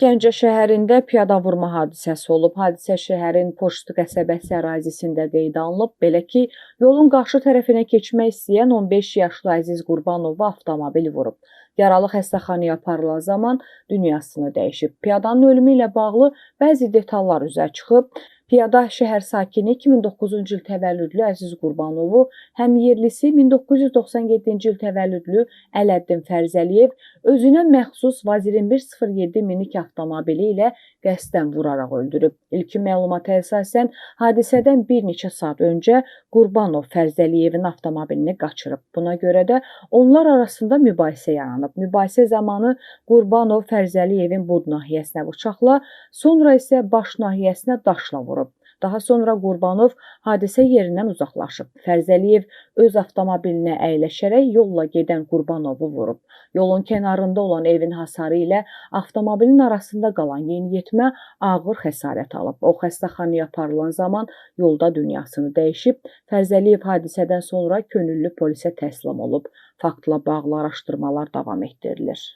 Gəncə şəhərində piyada vurma hadisəsi olub. Hadisə şəhərin Poçt qəsəbəsi ərazisində qeydə alınıb. Belə ki, yolun qarşı tərəfinə keçmək istəyən 15 yaşlı Əziz Qurbanovu avtomobil vurub. Yaralı xəstəxanaya aparılan zaman dünyasını dəyişib. Piyadanın ölümü ilə bağlı bəzi detallar üzə çıxıb. Piyada şəhər sakini 2009-cu il təvəllüdlü Əziz Qurbanovu, həm yerlisi 1997-ci il təvəllüdlü Ələddin Fərzəliyev özünə məxsus Vaz 2107 minik avtomobili ilə qəsdən vuraraq öldürüb. İlkin məlumata əsasən hadisədən bir neçə saat öncə Qurbanov Fərzəliyevin avtomobilini qaçırıb. Buna görə də onlar arasında mübahisə yaranıb. Mübahisə zamanı Qurbanov Fərzəliyevin bud nahiyəsinə bıçaqla, sonra isə baş nahiyəsinə daşla vurub. Daha sonra Qurbanov hadisə yerindən uzaqlaşıb. Fərzəliyev öz avtomobilinə əyləşərək yolla gedən Qurbanovu vurub. Yolun kənarında olan evin hasarı ilə avtomobilin arasında qalan yeniyetmə ağır xəsarət alıb. O xəstəxanaya aparılan zaman yolda dünyasını dəyişib. Fərzəliyev hadisədən sonra könüllü polisə təslim olub. Faktla bağlı araşdırmalar davam etdirilir.